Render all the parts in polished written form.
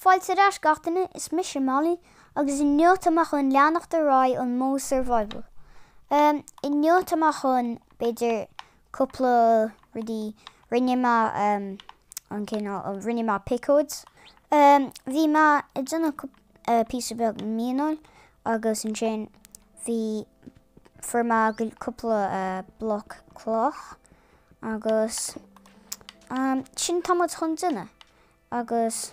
Fáilte ar ais gach duine, is mise Molly agus inniu tá mé chun leanacht ar aghaidh an modh survival. Inniu tá mé chun, b'fhéidir, cúpla rudaí, rinne mé an cineál, rinne mé piocóid. Bhí mé ag déanamh píosa beag mianáil agus ansin bhí, fuair mé cúpla bloc cloch agus sin tá muid chun déanamh. Agus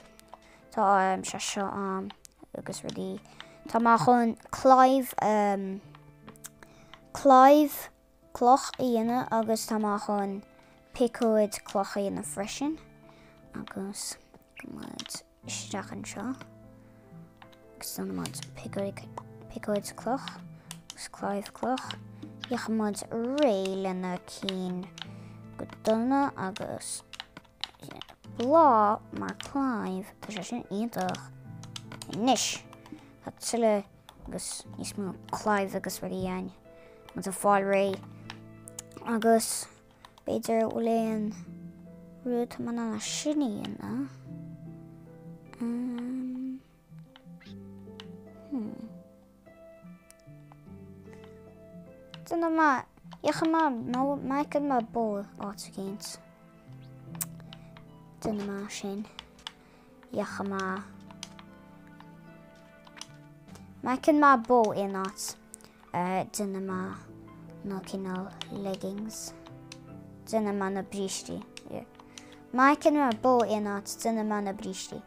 tá sé seo ann agus rudaí. Tá mé chun claíomh, claíomh cloch a dhéanamh agus tá mé chun piocóid cloch a dhéanamh freisin. Agus gabhfaidh muid isteach anseo. Agus déanfaidh muid piocóid, piocóid cloch agus claíomh cloch. Gheobhaidh muid réidh lena cinn go dona agus Bláth mar claíomh, tá sé sin iontach. Anois, tá tuilleadh agus níos mó claíomh agus rudaí againn. Muid ag fáil réidh. Agus b'fhéidir bhfuil aon rud tá mé in ann sin a dhéanamh. Um, hmm. Déanfaidh mé, gheobhaidh mé, nó má fheiceann mé bó áit eicínt. Déanfaidh mé sin. Gheobhaidh mé, má fheiceann mé bó aon áit, déanfaidh mé na cineál leggings. Déanfaidh mé na brístí. Má fheiceann mé bó aon áit, déanfaidh mé na brístí.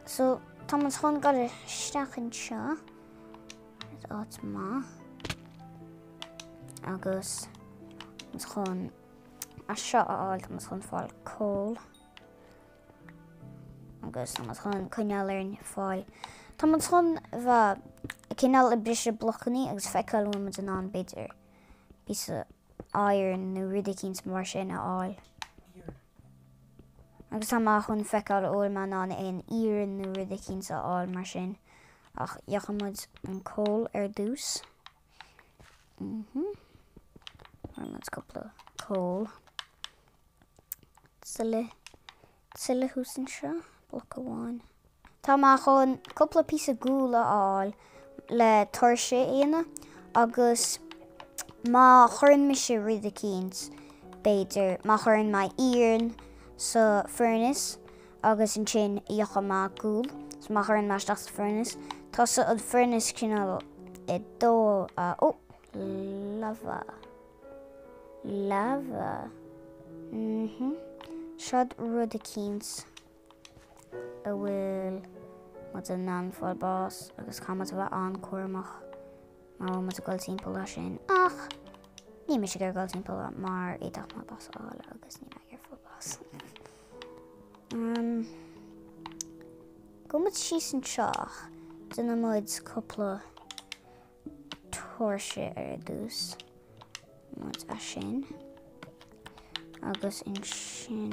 So, tá muid chun dul isteach anseo. Is áit maith. Agus muid chun a seo a fháil, tá muid chun fáil coal. Agus tá muid chun coinneáil ar fáil. Tá muid chun bheith cineál ag briseadh blocannaí agus feiceáil bhfuil muid in ann b'fhéidir píosa iron nó rud eicínt mar sin a fháil. Agus tá mé chun feiceáil an bhfuil mé in ann aon iarann nó rud eicínt a fháil mar sin. Ach gheobhaidh muid an coal ar dtús. Mhm. Fuair muid cúpla coal. Tuilleadh, tuilleadh thuas anseo, bloc amháin. Tá mé chun cúpla píosa gual a fháil le tóirse a dhéanamh agus má chuireann mise rud eicínt, b'fhéidir, má chuireann mé iarann sa furnace agus ansin gheobhaidh mé gual, so má chuireann mé isteach sa furnace, tá sa an furnace cineál i dó, ó, lava, lava, mhm, seod rud eicínt. a bhfuil muid in ann fáil bás agus caithfidh muid a bheith an-cúramach má bhfuil muid ag dul timpeall leis sin ach níl mise ag iarraidh dul timpeall mar fhéadfadh mé bás a fháil agus níl mé ag iarraidh fáil bás. Um, Gabhfaidh muid síos anseo ach déanfaidh muid cúpla tóirse ar dtús. Muid as sin. Agus ansin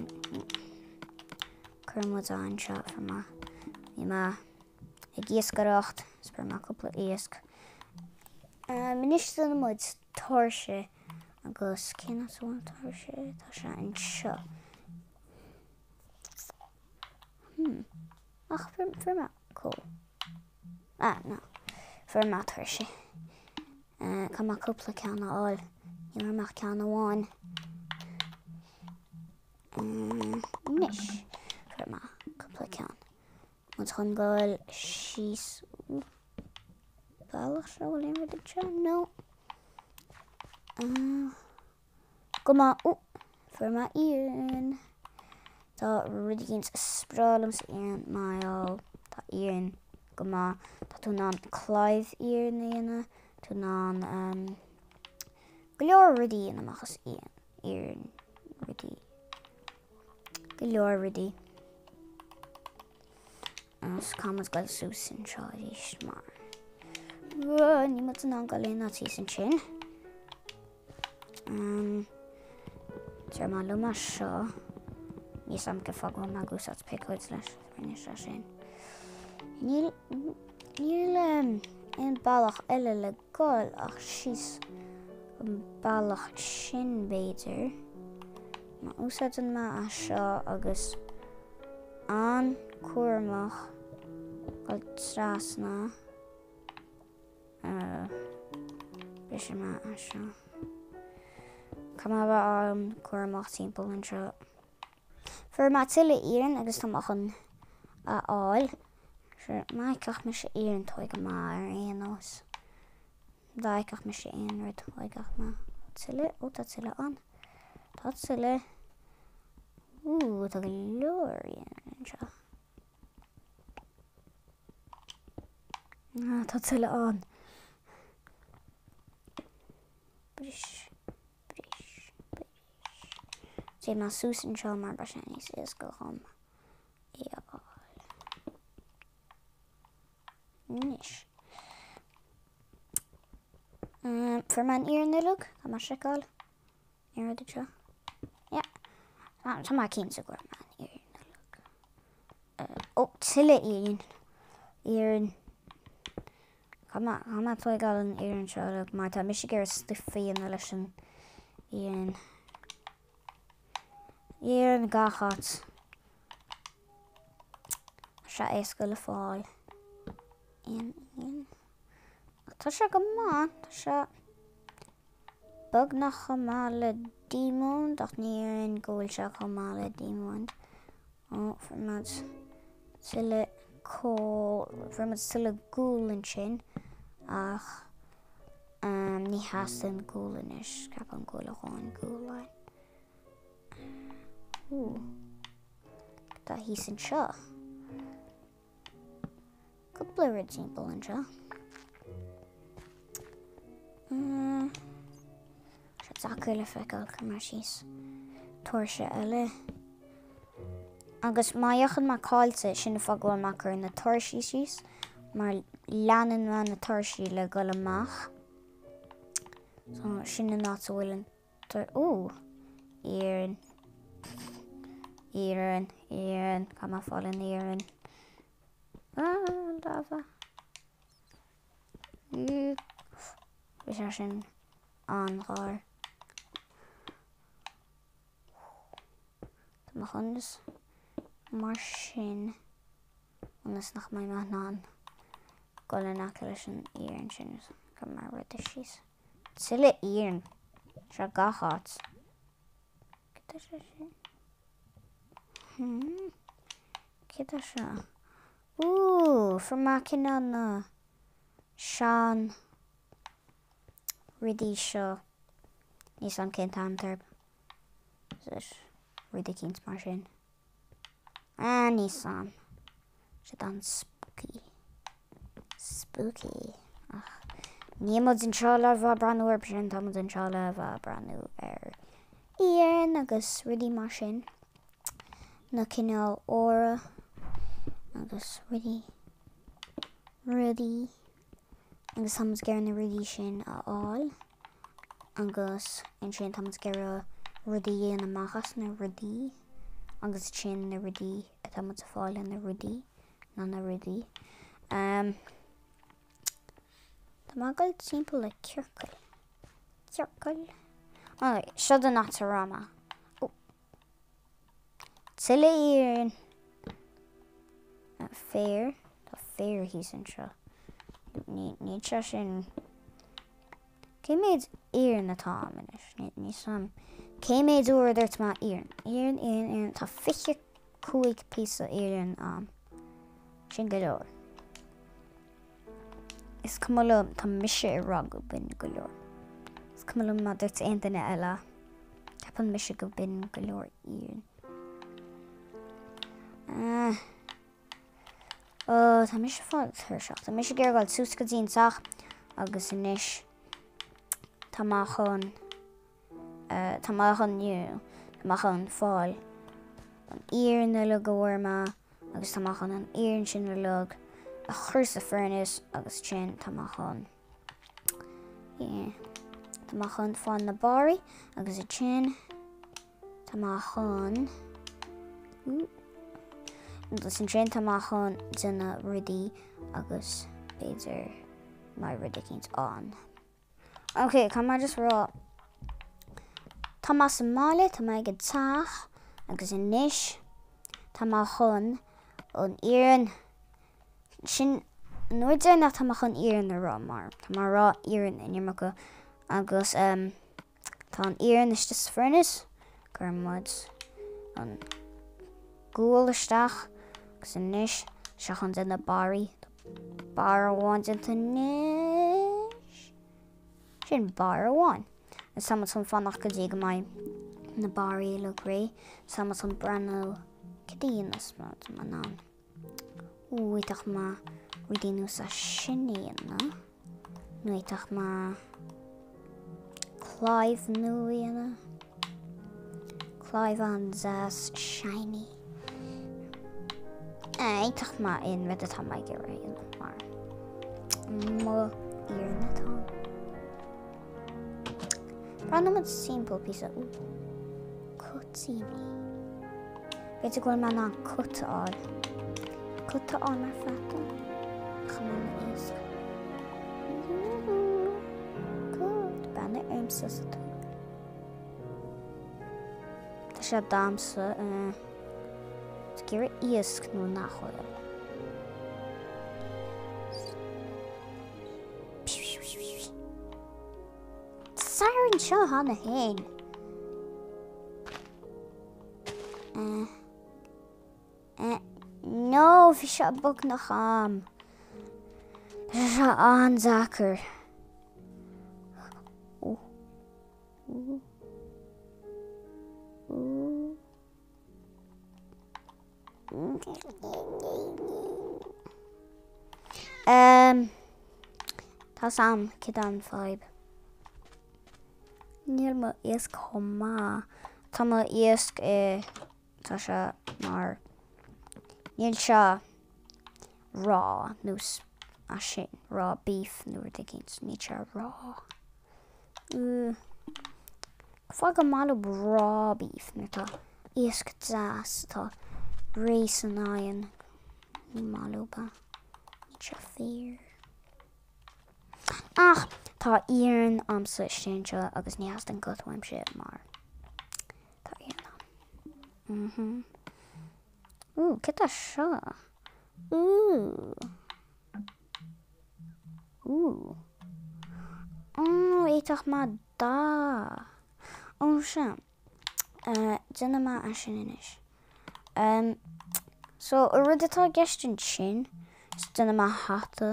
cuir muid anseo fuair mé. Bhí mé ag iascaireacht, is fuair mé cúpla iasc. Anois déanfaidh muid tóirse agus cén áit a bhfuil an tóirse? Tá sé anseo. Hmm. Ach fuair mé coal. Ah, no. Fuair mé tóirse. Caithfidh mé cúpla ceann a fháil. Ní raibh ach ceann amháin. Anois, fuair mé cúpla ceann. Muid chun goil síos bealach seo bhfuil aon rud anseo? No. Go maith. Ó, fuair mé iarann. Tá rud éigin is breá liomsa iarann mar gheall tá iarann go maith. Tá tú in ann claíomh iarann a dhéanamh, tú in ann um, go leor rudaí a dhéanamh amach as iarann, iarann rudaí. Go leor rudaí. Agus caithfidh muid goil suas anseo arís mar níl muid in ann goil aon áit thíos ansin. Um, Deir mé liom as seo. Níl a fhios agam cén fáth go bhfuil mé ag úsáid piocóid leis rinne sé sin. Níl níl um, aon bealach eile le goil ach síos an bealach sin b'fhéidir. Má úsáideann mé as seo agus an-cúramach. Dul trasna. Brisfidh mé é seo. Caithfidh mé a bheith an-chúramach timpeall anseo. Fuair mé tuilleadh iarainn agus tá mé chun a fháil. Sure, má fheicfeadh mise iarann tógfaidh mé ar aon nós. Dá bhfeicfeadh mise aon rud tógfaidh mé. Tuilleadh? Ó, tá tuilleadh ann. Tá tuilleadh. Ooh, tá go leor iarainn anseo. Ah, tá tuilleadh ann. Bris, bris, bris. Téigh mé suas anseo mar beidh sé níos éasca dhom é a fháil. Anois. Um, fuair mé an iarann uilig, tá mé seiceáil. Aon rud anseo? Yeah. Tá mé cinnte go bhfuair mé an iarann uilig. Ó, tuilleadh iarainn. Iarann. Caithfidh mé tóigeáil an iarann seo uilig mar tá mise ag iarraidh stuif a dhéanamh leis an iarann. Iarann gach áit. Tá sé éasca le fáil. Aon iarann. Tá sé go maith, tá sé beagnach chomh maith le diamond ach ní déarfainn go bhfuil sé chomh maith le diamond. Ó, fuair muid tuilleadh coal, fuair muid tuilleadh gual ansin ach ní theastaíonn gual anois, ceapaim go bhfuil a dhóthain gual ann. Ooh, tá thíos anseo. Cúpla rud timpeall anseo. Tá sé deacair le feiceáil cuirfidh mé síos tóirse eile. Agus má fhéachann mé caillte, sin an fáth go bhfuil mé ag cur na tóirsí síos, mar leanann mé na tóirsí le dhul amach. So sin an áit a bhfuil an tor... Ooh! Iarann. Iarann, iarann, caithfidh mé fáil an iarann. Ah, lava. Bhí sé sin an-ghar. Tá mé chun mar sin ionas nach mbeidh mé in ann dul in aice leis an iarann sin cuirfidh mé rud síos. Tuilleadh iarainn. Seo gach áit. Cad é sé sin? Hmm. Cad é seo? Ooh, fuair mé cineál na sean rudaí seo. Níl 's a'm cén t-ainm orthu. Is rud eicínt mar sin. Ah, níl 's a'm. Siad an-spooky. Spooky. Ach níl muid anseo le bheith breathnú ar sin, tá muid anseo le bheith breathnú ar iarann agus rudaí mar sin. Na cineál óra agus rudaí, rudaí. Agus tá muid ag iarraidh na rudaí sin a fháil. Agus ansin tá muid ag iarraidh rudaí a dhéanamh amach as na rudaí. Agus sin na rudaí atá muid ag fáil na rudaí ná na rudaí. Um, tá mé ag dul timpeall le ciorcal. Ciorcal. Ok, seo an áit a raibh mé. Oh. Tuilleadh iarainn. Féar. Tá féar thíos anseo. Níl sé sin. Cé méid iarainn atá a'm anois? Níl 's a'm. Cé méid uair a dúirt mé iarann? Iarann, iarann, iarann. Tá 25 píosa iarainn a'm. Sin go leor. Is cuma liom, tá mise ag rá go b'in go leor. Is cuma liom má dúirt aon duine eile. Ceapann mise go b'in go leor iarainn. Ah. Oh, tá mise fáil tuirseach. Tá mise ag iarraidh dul suas go dtí an teach agus anois tá mé chun uh, tá mé chun you know, tá mé chun fáil an iarann uilig a bhfuair mé agus tá mé chun an iarann sin uilig a chur sa furnace agus sin tá mé chun yeah, tá mé chun fáil na barraí agus ansin Tá mé chun agus ansin tá mé chun déanamh rudaí agus b'fhéidir mbeidh rud eicínt ann. Ok, caithfidh mé just rá Tá mé sa mbaile, tá mé ag an teach agus anois tá mé chun an iarann. Sin an uair deireanach tá mé chun iarann a rá mar tá mé ag rá iarann an iomarca agus tá an iarann istigh sa furnace, cuireann muid an gual isteach agus anois tá sé chun déanamh barraí. Tá barra amháin déanta anois. Sin barra amháin. Agus tá muid chun fanacht go dtí go mbeidh na barraí uilig réidh. Tá muid chun breathnú cad a dhéanfas muid in ann. Ó, d'fhéadfadh mé rudaí ar nós é sin a dhéanamh. Nó d'fhéadfadh mé claíomh nua a dhéanamh. Claíomh an-deas shiny. D'fhéadfadh mé aon rud atá mé ag iarraidh a dhéanamh mar mo iarann atá ann. Breathnóidh muid timpeall píosa. Ooh, cuitíní. B'fhéidir go bhfuil mé in ann cut a fháil. Cut a fháil mar pheata. Ach an mbeidh iasc. Cut. Breathnaigh ormsa sa tsúil. Tá sé damsa. Ag iarraidh iasc nó nach bhfuil. Siren seo cheana féin. Uh, uh, no, bhí sé beagnach a'm. Tá sé an-deacair. Ooh. Ooh. Ooh. Um, tá sam cad an fadhb. Níl mo iasc chomh maith. Tá mo iasc i tá sé mar níl sé raw nó as sin raw beef nó rud éicint níl sé raw. Fág go maith le raw beef nuair atá iasc deas atá réidh san oigheann. Ní maith leo ba. Níl sé fair. Ach tá iarann a'msa istigh anseo agus ní theastaíonn cut uaimse mar tá iarann a'm. Mhm. Ooh, cad é seo? Ooh. Ooh. Ó, d'fhéadfadh mé dath. Ó, sea. Déanfaidh mé é sin anois. Um, so, an rud atá i gceist ansin, is déanfaidh mé hata.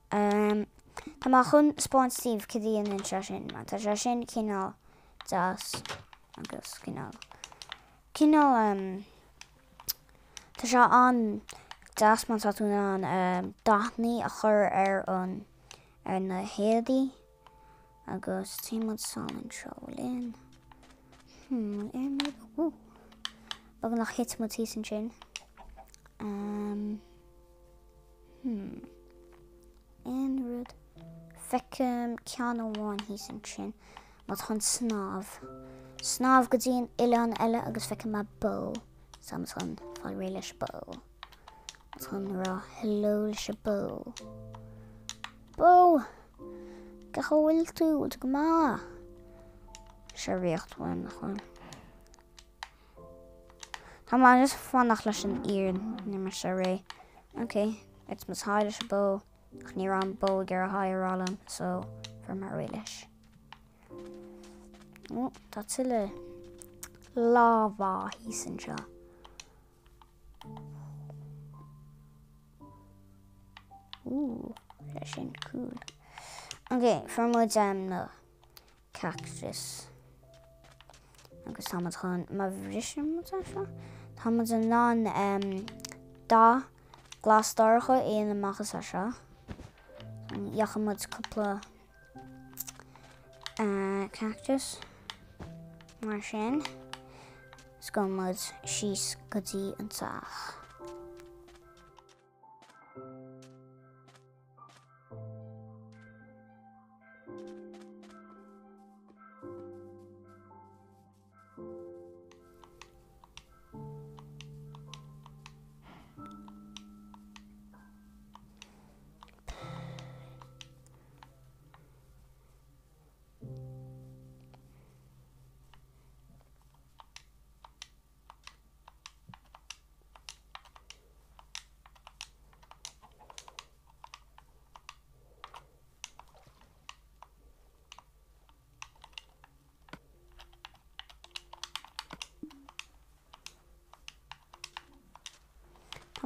Um, tá mé chun 'spáint daoibh cad a dhéanann sé sin, mar tá sé sin cineál deas agus cineál, cineál, um, Tá sé an-deas má tá tú in ann dathannaí a chur ar an ar na héadaí agus téann muid sall anseo linn. Hmm, ar mé Ooh. Beagnach thit muid thíos ansin. Um, hmm. Aon rud. Feicim ceann amháin thíos ansin. Má tá chun snámh. Snámh go dtí an oileán eile agus feicim mé bó. Tá mé chun fáil réidh leis bó. Chun rá hello leis an bó. Bó! Cén chaoi a bhfuil tú? Bhfuil tú go maith? Sé ríocht uaim nach bhfuil. Tá mé just fanacht leis an iarann, níl mise réidh. Ok, it's muid hi leis an bó, ach ní raibh an bó ag iarraidh hi a rá liom, so fuair mé réidh leis. Ó, tá tuilleadh láva thíos anseo. Ooh, sé sin cool. Ok, fuair muid na cactus. Agus tá muid chun, má bhriseann muid é seo, tá muid in ann um, dath glas dorcha a dhéanamh amach as é seo. Gheobhaidh muid cúpla uh, cactus mar sin. Is gabhfaidh muid síos go dtí an teach.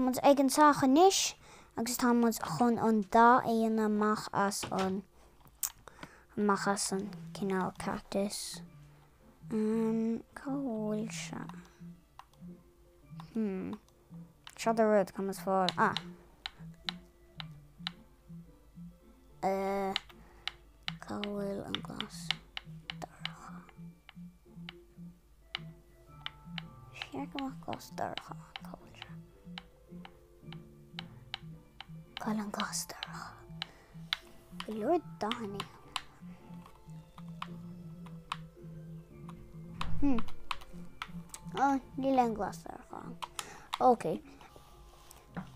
Tá muid ag an teach anois agus tá muid chun an dath a dhéanamh amach as an amach as an cineál cactus. Um, cá bhfuil sé? Hmm. Seo do rud, cá muid fáil? Ah. Uh, cá bhfuil an glas dorcha? Cheart go mbeadh glas dorcha ann, cá bhfuil sé? Cá bhfuil an glas dorcha? Go leor dathanna ann. Hmm. Oh, níl aon glas dorcha ann. Ok.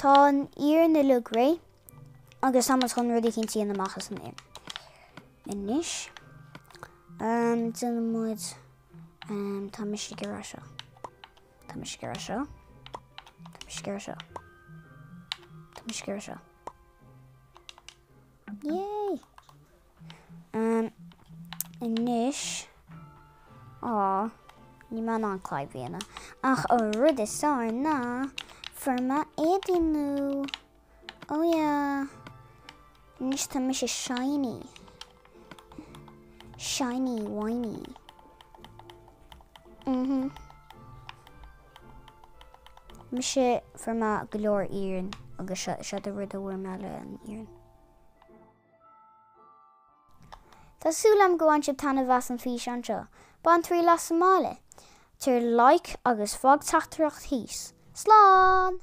Tá an iarann uilig réidh agus tá muid chun rud éicint a dhéanamh amach as an iarann. Anois, um, déanfaidh muid Um, tá mise ag iarraidh seo. Tá mise ag iarraidh seo. Tá mise ag iarraidh seo. Tá mise ag iarraidh seo. Yay! Um, anois, á, níl mé in ann claí a dhéanamh. Ach an rud is fearr ná fuair mé éadaí nua. Oh yeah. Anois tá mise shiny. Shiny whiny. Mhm. Mise fuair mé go leor iarainn agus seo seo do rud a bhfuair mé le an iarann. Tá súil agam go bhain sibh taitneamh as an físeán seo. Bain triail as sa mbaile. Tabhair like agus fág teachtaireacht thíos. Slán!